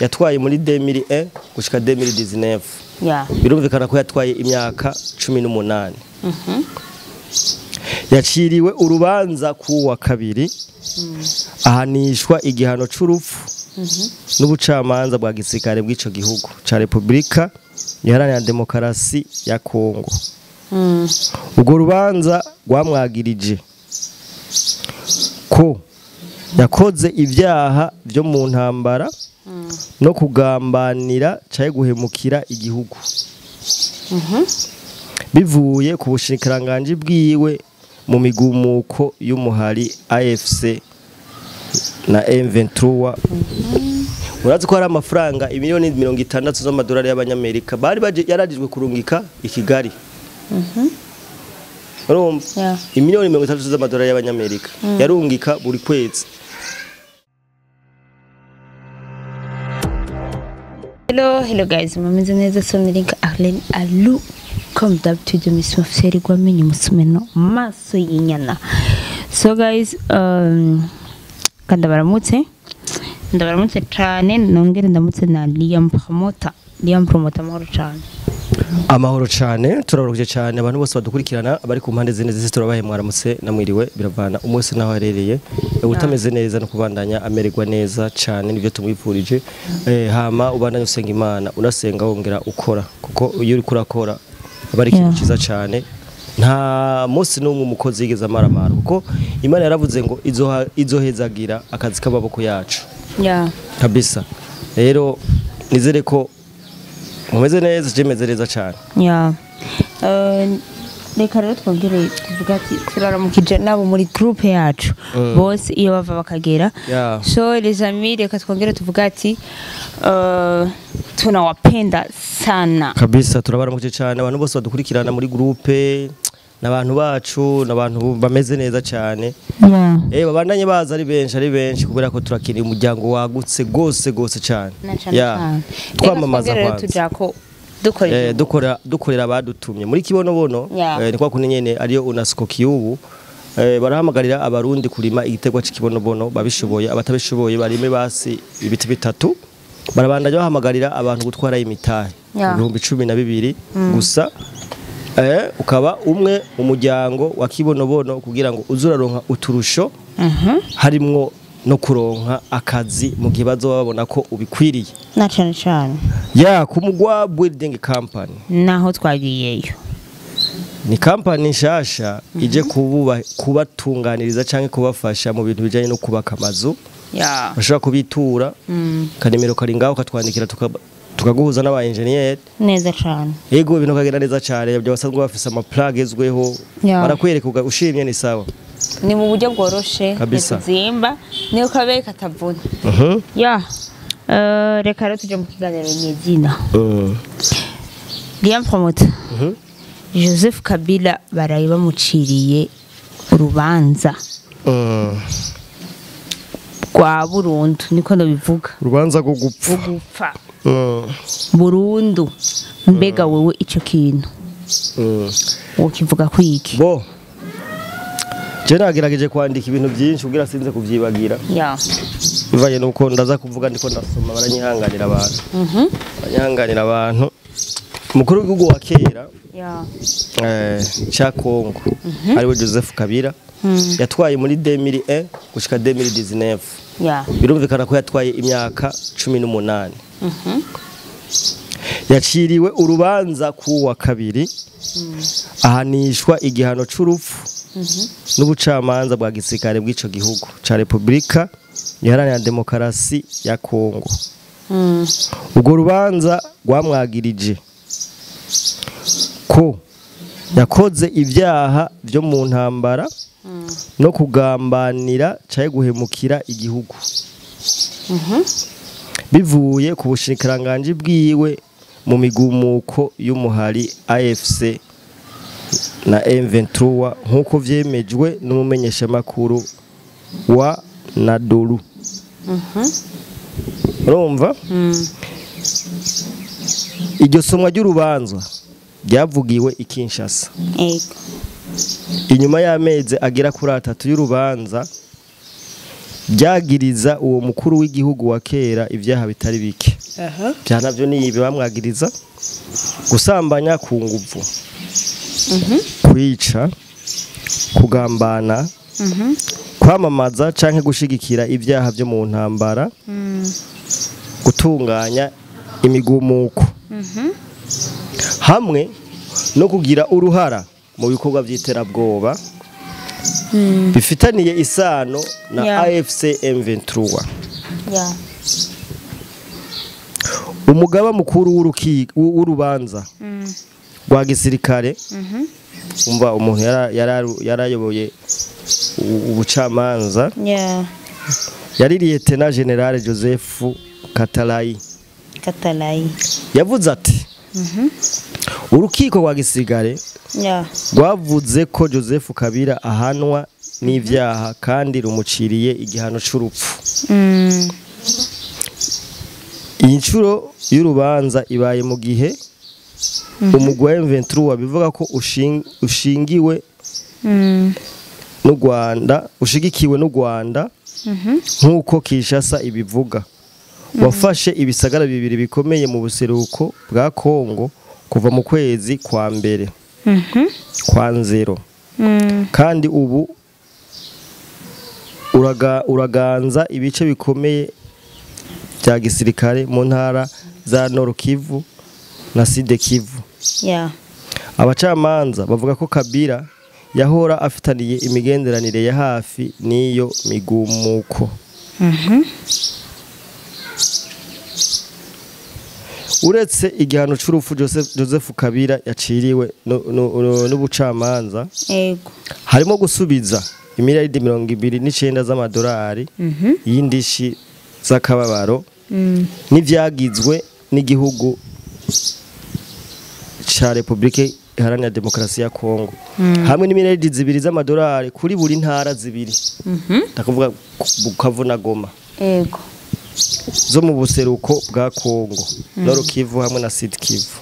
Yatwaye muri 2001 gushika 2019. Birumvikana ko yatwaye imyaka 18. Yaciriwe urubanza ku wa kabiri, ahanishwa igihano c'urupfu n'ubucamanza bwa gisirikare bw'ico gihugu ca Republika Iharanira Demokarasi ya Kongo. Urwo rubanza rwamwagirije ko yakoze ibyaha byo mu ntambara no kugambanira caye guhemukira igihugu. Bivuye ku bushikiranganji bwiwe mu migumuko y'umuhari AFC na M23. Urazi ko hari amafaranga imiliyoni 60 z'amadolari y'abanyamerika bari yarajijwe kurungika i Kigali. Urumva? Imiliyoni 60 z'amadolari y'abanyamerika yarungika buri kwezi. Hello, hello guys, mumeze neza? Sonerinka Arlene Alu, comme d'habitude Miss Mafseri gwamenye musumeno maso y'inyana. So guys, kanda baramutse cyane, nongere ndamutse na Liam Promoter. Liam Promoter, amahoro cyane. Amahoro cyane, turarukije cyane abantu bose badukurikirana abari ku mpande zine zisi, turabahe mwaramutse namwiriwe, biravana umwese naho arereye. Utameze neza no kubandanya amererwa neza cyane nivyo tumwifurije. Hama ubandanya usenga Imana, unasenga wongera ukora, kuko iyo uri kurakora abari ikintu cyiza cyane. Nta munsi n'umwe umukozi yigeze amaramara, kuko Imana yaravuze ngo izohezagira akazi k'amaboko yacu. Kabisa. Rero nizere ko mumeze neza, je meze neza cyane. Reka rero twongere tuvuga ati turaramukije nabo muri groupe yacu bose iyo bava bakagera. So les amis, reka twongere tuvuga ati tunawapenda sana. Kabisa, turabaramukije cyane abantu bose badukurikirana muri groupe, n'abantu bacu, n'abantu bameze neza cyane. Babandanye baza ari benshi kubera ko turakeneye umuryango wagutse gose gose cyane. Twamamaza kwanza. Dukorera abadutumye muri Kibonobono. Ni kwa kuntu nyene ariyo UNESCO kiyubu barahamagarira abarundi kurima igiterwa c'ikibonobono babishoboye, abatabishoboye barime basi ibiti bitatu. Barabandanya bahamagarira abantu gutwara imitahe 12,000 gusa, ukaba umwe mu muryango wa Kibonobono kugira ngo uzuraronka uturusho, harimwo no kuronka akazi mu gihe bazoba babona ko ubikwiriye. Na cyane cyane ku Mugwa Building Company naho twagiyeyo. Ni company nshasha ije kubatunganiriza canke kubafasha mu bintu bijanye no kubaka amazu. Bashobora kubitura, kanimero kari ngaho, katwandikira tukaguhuza n'aba engineer. Neza cyane. Yego, ibintu kagenda neza cyane, byo basanzwe bafise ama plug ezweho, barakwereka ushimye ni sawa. Ni mu buryo bworoshe, ntizimba, niyo kabe katavuna. Reka rero tuje mu kiganiro nyezina. Liam Promoter. Joseph Kabila baraye bamuciriye urubanza rwa burundu, niko ndabivuga. Urubanza rwo gupfa. Burundu. Mbega wewe ico kintu wokivuga kwiki? Bo je nagerageje kwandika ibintu byinshi kugira sinze kuvyibagira. Bivaye nuko ndaza kuvuga ndiko ndasoma, baranyihanganira abantu. Baranyihanganira abantu. Umukuru w'igihugu wa kera ca Kongo ariwe Joseph Kabila, yatwaye muri 2001 gushika 2019. Birumvikana ko yatwaye imyaka 18. Yaciriwe urubanza ku wa kabiri, ahanishwa igihano c'urupfu n'ubucamanza bwa gisirikare bw'ico gihugu ca Republika Iharanira Demokarasi ya Kongo. Urwo rubanza rwamwagirije ko yakoze ibyaha byo mu ntambara no kugambanira caye guhemukira igihugu. Bivuye ku bushikiranganji bwiwe mu migumuko y'umuhari AFC na M23, nkuko vyemejwe n'umumenyeshamakuru wa Nadolu. Urumva? Iryo somwa ry'urubanza ryavugiwe i Kinshasa. Inyuma y'amezi agera kuri atatu y'urubanza Ryagiriza uwo mukuru w'igihugu wa kera ibyaha bitari bike. Bya navyo ni ibi bamwagiriza: gusambanya ku nguvu, kwica, kugambana, kwamamaza canke gushigikira ibyaha byo mu ntambara, gutunganya imigumuko, hamwe no kugira uruhara mu bikorwa by'iterabwoba bifitaniye isano na AFC M23. Umugaba mukuru w'urubanza rwa gisirikare, umva umuntu yarayoboye ubucamanza, yari Lieutenant General Joseph Katalayi. Katalayi yavuze ati urukiko rwa gisirikare rwavuze ko Joseph Kabila ahanwa n'ivyaha kandi rumuciriye igihano c'urupfu. Iyi nshuro y'urubanza ibaye mu gihe umugwi wa M23 bivuga ko ushingiwe n'u Rwanda, ushigikiwe n'u Rwanda nkuko Kinshasa ibivuga, wafashe ibisagara bibiri bikomeye mu buseruko bwa Kongo kuva mu kwezi kwa mbere kwa nzero, kandi ubu uraganza ibice bikomeye bya gisirikare mu ntara za Nord Kivu na Sud Kivu. Abacamanza bavuga ko Kabila yahora afitaniye imigenderanire ya hafi n'iyo migumuko. Uretse igihano c'urupfu Joseph Kabila yaciriwe n'ubucamanza, harimo gusubiza imiliyaridi 29 z'amadolari y'indishi z'akababaro n'ivyagizwe n'igihugu ca Republika Iharanira Demokarasi ya Kongo, hamwe n'imiliyaridi 2 z'amadolari kuri buri ntara zibiri, ndakuvuga Bukavu na Goma, zo mu buseruko bwa Kongo, Nord Kivu hamwe na Sud Kivu.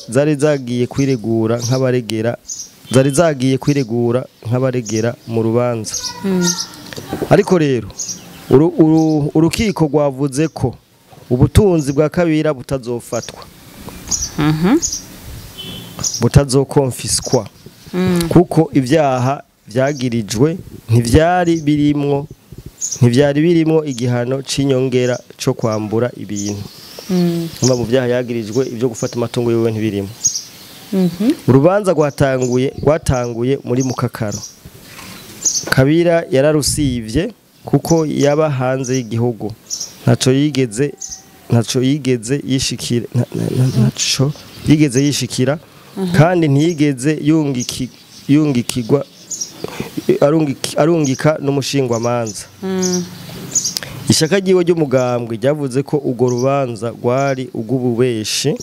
Zari zagiye kwiregura nk'abaregera, zari zagiye kwiregura nk'abaregera mu rubanza. Ariko rero urukiko rwavuze ko ubutunzi bwa Kabila butazofatwa, butazokonfiskwa, kuko ibyaha vyagirijwe ntivyari birimwo igihano c'inyongera co kwambura ibintu. Umva mu byaha yagirijwe ibyo gufata amatungo yiwe ntibirimo. Urubanza rwatanguye muri Mukakaro. Kabila yararusivye kuko yaba hanze y'igihugu, ntaco yigeze yishikira, kandi ntiyigeze yungikirwa arungika n'umushingwamanza. Ishaka ryiwe ry'umugambwe ryavuze ko urwo rubanza rwari urw'ububeshi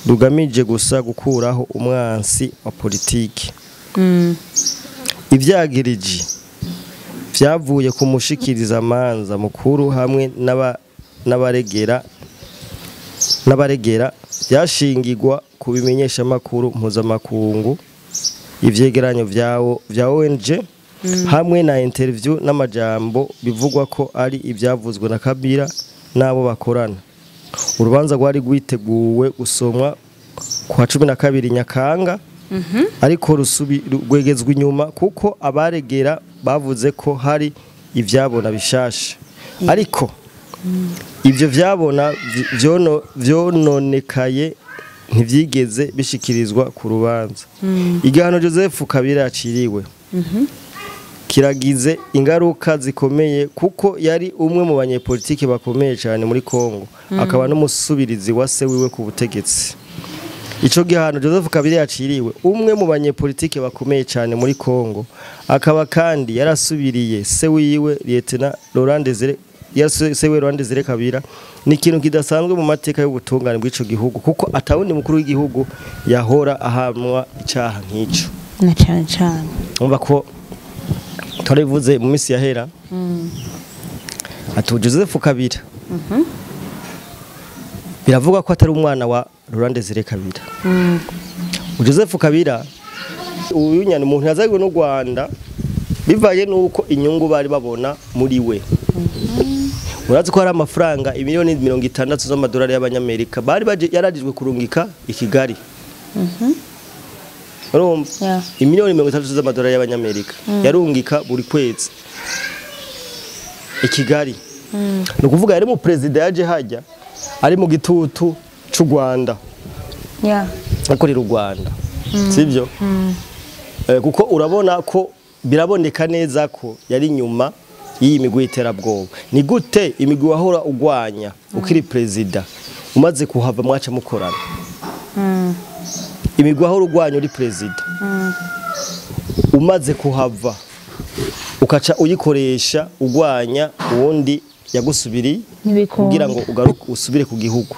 rugamije gusa gukuraho umwansi wa politiki. Ivyagiriji vyavuye ku mushikiriza manza mukuru hamwe n'abaregera byashingirwa ku bimenyesha makuru mpuzamakungu, ivyegeranyo vya ONG hamwe na interview n'amajambo bivugwa ko ari ibyavuzwe na Kabila nabo bakorana. Urubanza rwari rwiteguwe gusomwa kwa 12 Nyakanga, ariko rwegezwe inyuma kuko abaregera bavuze ko hari ivyabona bishasha. Ariko ivyo vyabona vyononekaye ntivyigeze bishikirizwa ku rubanza. Igihano Joseph Kabila yaciriwe kiragize ingaruka zikomeye kuko yari umwe mu banyepolitiki bakomeye cyane muri Kongo, akaba n'umusubirizi wa se wiwe ku butegetsi. Ico gihano Joseph Kabila yaciriwe, umwe mu banyepolitiki bakomeye cyane muri Kongo, akaba kandi yarasubiriye se wiwe Lieutenant Laurent Desire, se wiwe Laurent Desire Kabila, ni ikintu kidasanzwe mu mateka y'ubutungane bw'ico gihugu, kuko atawundi mukuru w'igihugu yahora ahamwa icaha nk'ico. Na cyane cyane umva ko twarivuze mu misi yahera, ati Joseph Kabila biravuga ko atari umwana wa Laurent Desire Kabila. Joseph Kabila uyu nyana umuntu yazanywe n'u Rwanda Bivaye nuko inyungu bari babona muri we. Urazi ko hari amafaranga imiliyoni 60 z'amadolari y'abanyamerika bari baje yarajijwe kurungika i Kigali. Urumva? Imiliyoni 60 z'amadolari y'abanyamerika yarungika buri kwezi i Kigali. No kuvuga yari mu president yaje hajya ari mu gitutu c'u Rwanda. Akorera u Rwanda. Sivyo? Kuko urabona ko biraboneka neza ko yari nyuma y'iyi migwi y'iterabwoba. Ni gute imigwi wahora ugwanya ukiri president umaze kuhava mwaca mukorana? Imigwi wahora ugwanya uri president umaze kuhava ukaca uyikoresha ugwanya uwundi yagusubiri kugira ngo ugaruke usubire ku gihugu.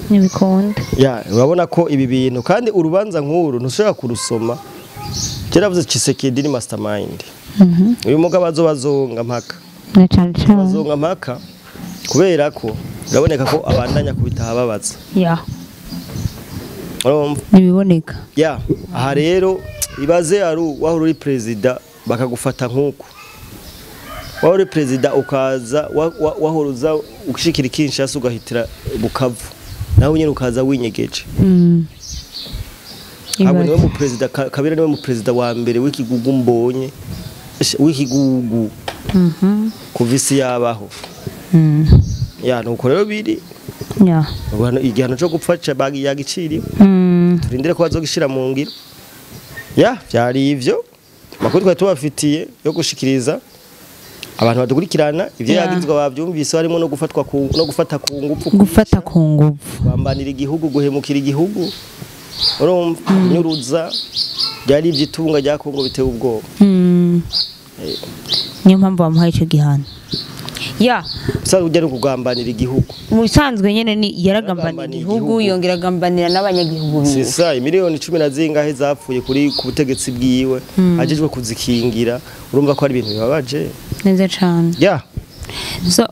Nibikunda. Ya, urabona ko ibi bintu kandi urubanza nkuru ntushobora kurusoma. Cyaravuze Tshisekedi ni mastermind. Uyu mugabo azobazonga mpaka. Bazonga mpaka kubera ko biraboneka ko abandanya kubitaha babaza. Ya. Nibiboneka. Ya, aha rero ibaze aru wahora uri president bakagufata nkuko. Wahora uri president ukaza wahora uza ushikira Kinshasa ugahitira Bukavu. Nawe nyine ukaza winyegeje. Abo niwe mu president Kabila niwe mu president wa mbere w'ikigugu mbonye w'ikigugu. Kuva isi yabaho. Ya nuko rero biri. Ya. Igihano cyo gupfa yagiciriwe. Turindire ko bazogishira mu ngiro. Ya byari ivyo makuru twari tubafitiye yo gushikiriza abantu badukurikirana ivyo yagizwe bavyumvise harimo no gufatwa no gufata ku ngufu, gufata ku ngufu, bambanira igihugu, guhemukira igihugu, urumva nyuruza byari ibyitunga rya Kongo biteye ubwoba. Niyo mpamvu bamuhaye ico gihano. Ya, usanzwe ujya no kugambanira igihugu. Mu bisanzwe nyene ni yaragambanira igihugu yongera agambanira n'abanyagihugu biwe. Sisa miliyoni 10 na zingahe zapfuye kuri ku butegetsi bwiwe ajejwe kuzikingira, urumva ko ari ibintu bibabaje. Neza cyane. Ya. So,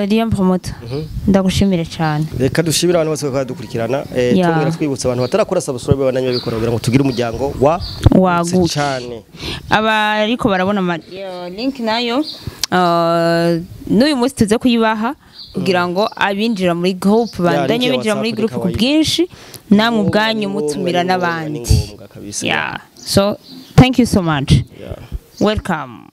Liam Promoter, ndagushimira cyane. Reka dushimire abantu bose bakadukurikirana, twongera twibutsa abantu batarakora subscribe bananye babikora kugira ngo tugire umuryango wa wagutse cyane. Abariko barabona link nayo n'uyu munsi tuze kuyibaha kugira ngo abinjira muri group bandanye binjira muri group ku bwinshi namwe ubwanyu mutumira n'abandi. So thank you so much. Welcome.